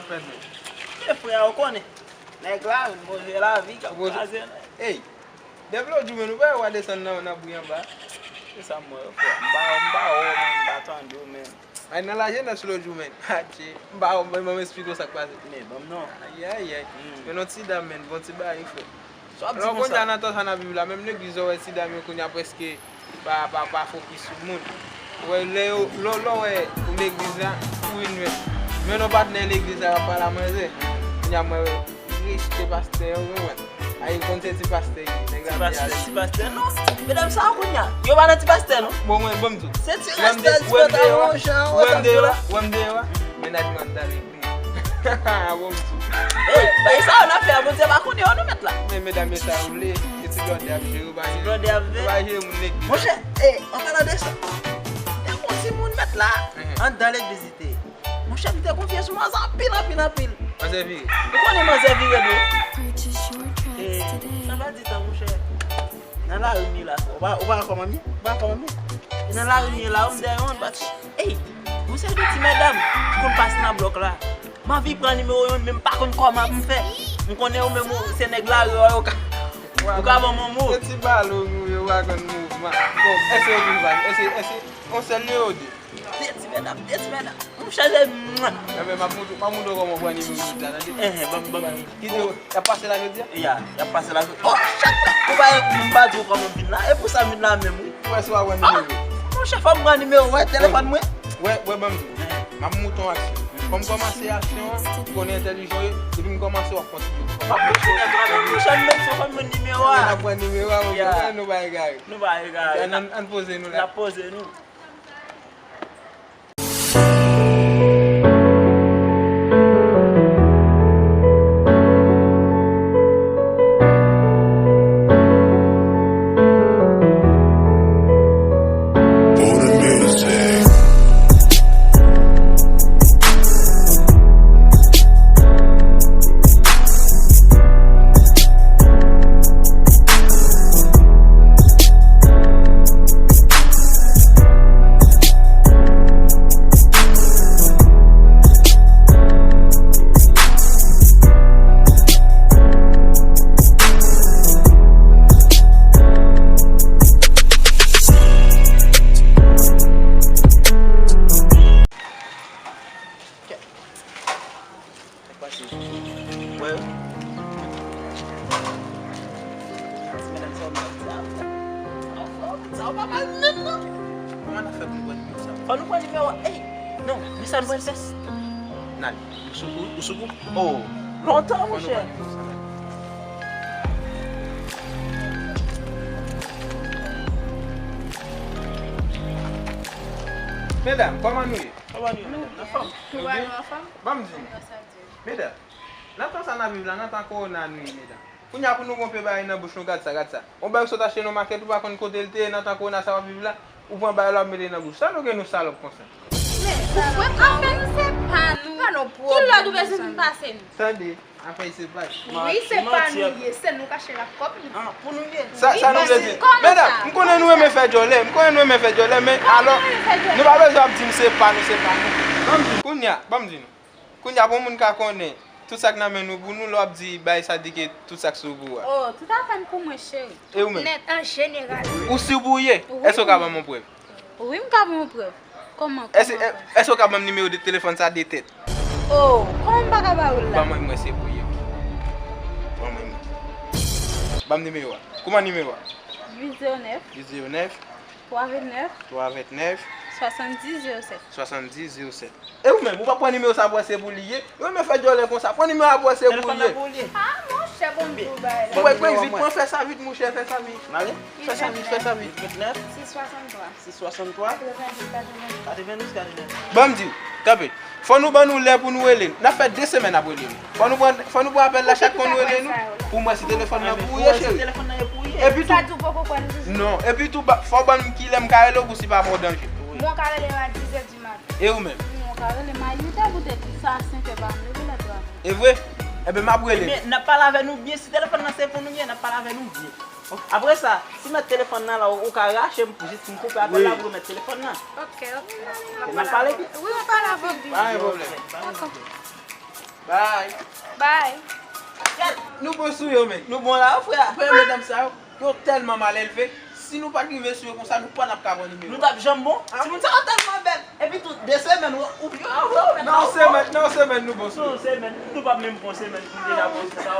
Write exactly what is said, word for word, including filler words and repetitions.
Fè nou. E frè, ou konnen. Nèg la, move lavi k ap kraze nèg. Ey, depi lòt jou, men nou pa wè w a desann nan, nan bri anba. Se sa m wè, frè. M pa, m pa wè w, men m pa tande w, men. Ay, nan lajenès lòt jou, men. Atche. M pa wè w, men ban m esplike w sa k pase. Men, ban m non. Ayayay. Men non ti dam, men. Bon ti bagay, frè. Sa w ap di konsa? Alò, kounye a nan tan sa n ap viv la, menm legliz yo wè ti dam yo kounye a prèske pa, pa, pa fokis sou moun. Ou wè, lè yo, lè, lè w wè ou legliz la, ou vin jwenn. Men yon patnè legliz la, w ap pale a manzè. Kounye a mwen, rejte pastè yo, wi, mwen. Ay, konn se ti pastè, nèg la. Ti pastè, ti pastè, non. Medam sa yo kounye a, yo pa nan ti pastè, non. Bon, mwen, bon, m di w. Se ti rasta, ti pantalon jan, ou wè m deyò a, ou wè m deyò a. Mennaj mwen andan legliz. Bon, m di w. Ey, bay sa yo n ap fè a, Bondye pa konnen yo, non, mèt la. Men medam yo sa yo vle, se ti blòdè ap jere, yo pa jere, yo pa jere moun legliz. Monchè, ey, an palan de sa, te gon timoun mèt la, andan legliz li te ye. Monchè, m te konfye sou manzè anpil, anpil, anpil. Manzè vire. Ou konnen manzè vire do. E, sa pa di tan, monchè. Nan lari m ye la, frè. Ou pa, ou pa wè kòman m ye? Ou pa wè kòman m ye? E nan lari m ye la, ou m dèyè yon bat. Ey, gon seri de ti medam ki konn pase nan blòk la. M anvi pran nimewo yo, men m pa konn kòman pou m fè. M konnen ou menm, ou se nèg lari a, ou ka, ou ka ban m yon mo. Se ti balon nou ye, ou pa konn mouvman. Bon, èske yo toujou pa, èske, èske, yon sèl yo de? De ti medam, de ti medam. M chaje, mwa. Enben, m ap montre, m ap montre w kòman w pran nimewo yo la, tande? Enhen, ban m, ban m. Kite yo, y ap pase la jodi a? Ya, y ap pase la jodi. Oh, chak lè. Ou pa, m pa di w kòman m vin la. E pou sa m vin la menm, wi. Ou wè si w a pran nimewo. Monchè, fò m pran nimewo, wè, telefòn mwen. Wè, wè, ban m di w. M ap montre w aksyon. Fò m kòmanse aksyon an, ou konnen entèlijan w ye, depi m kòmanse, w ap kontinye. M ap kontinye travay, monchè, m menm si w fò m jwenn nimewo a. N ap pran nimewo a, monchè, nou pa egare. Nou pa egare. Ann, ann poze nou la. N ap poze nou. Sa k pase? Wè. Ti medam sa yo mal sa. Sa yo pa mal menm non. Kòman n ap fè pou n pran nimewo sa? Fò nou pran nimewo a. Ey! Non, men sa nou pral fè. N ale. Ou sou kou? Ou sou kou? Oh! Lontan, monchè. Medam, kòman nou ye? Kòman nou ye, medam? Anfòm? Nou pa nou anfòm? Ban m di nou. Medam, nan tan sa n ap viv la, nan tan kowona nou ye, medam. Kounye a pou nou gon pe bagay nan bouch nou, gad sa, gad sa. On bagay ou sot achte nan makèt, ou pa konn kote l te ye, nan tan kowona sa w ap viv la, ou pran bagay la, w ap mete nan bouch. Sa nou gen nou salòp konsa? Men, ou fwèt afè nou se pa nou. Pa nou pwoblèm. Ki lòd ou bezwen vin pase nou? Tande. Afè se pa. Wi, se pa nou ye, se nou k achte l ak kòb nou. Ah, pou nou ye. Sa, sa nou vle di? Medam, m konnen nou renmen fè djòlè, m konnen nou renmen fè djòlè, men alò, nou pa bezwen ap di m se pa nou, se pa nou. Ban m di, kounye a, ban m di nou. Kounye a, pou moun ka konnen, tout sa k nan men nou pou nou, lè w ap di bagay sa, di ke tout sa k sou pou ou a. Oh, tout afè m pou mwen, cheri. E ou menm? Nèt, an jeneral. Ou si pou ou ye? Èske w ka ban m yon prèv? Wi, m ka ban w prèv. Kòman, kòman, kòman? Èske w ka ban m nimewo de telefòn sa de tèt? Oh, kòman m pa ka ba ou l la? Ban mwen, mwen se pou ye. Ban mwen, mwen. Ban m nimewo a. Kòman nimewo a? Uit zewo nèf. Uit zewo nèf. Twa vennèf. Twa vennèf. Swasanndis zewo sèt. Swasanndis zewo sèt. E ou menm, ou pa pran nimewo sa pou wè se pou li ye? Ou renmen fè djòlè konsa, pran nimewo a pou wè se pou li ye. Telefòn nan pou li ye. Ah, monchè, bon, m di w bagay la. Ou wè, pran vit, pran fè sa vit, monchè, fè sa vit. N ale? Fè sa vit, fè sa vit. Uit vennèf. Sis swasanntwa. Sis swasanntwa. Katrevenndis katrevenndis. Katrevenndis katrevenndis. Ban m di w, kanpe. Fò nou ban nou lè pou nou rele n. N ap fè de semèn n ap rele nou. Fò nou pran, fò nou pran apèl la chak fwa nou rele nou. Pou m wè si telefòn nan pou ou ye, cheri. Epi tou, non, epi tou, fò w ban m kilè m ka rele w pou si pa fè w danje. Bon, w ka rele m a diz è di maten. E ou menm? Bon, w ka rele m a uit è pou te di sa, a senk è pa m leve lè twa. E vre? Enben, m ap rele nou. N ap pale avè nou byen. Si telefòn nan se pou nou ye, n ap pale avè nou byen. Apre sa, si m mèt telefòn nan la, ou ka rache m, jis m koupe apèl la pou remèt telefòn nan. Ok, ok. N ap pale byen. Wi, m pale avè w byen. Pa gen pwoblèm. Dakò. Bye. Bye. Nou bon sou yo, men. Nou bon la, frè. Frè, medam sa yo, yo tèlman malelve. Si nou pa t rive sou yo konsa, nou pa t ap ka pran nimewo. Nou t ap janm bon. Timoun sa yo tèlman bèl. Epi tou, de semèn, ou, ou, ou, ou, Nan yon semèn, nan yon semèn nou bon sou Nan yo. yon semèn, nou pa menm pran semèn pou nou deja bon sou sa.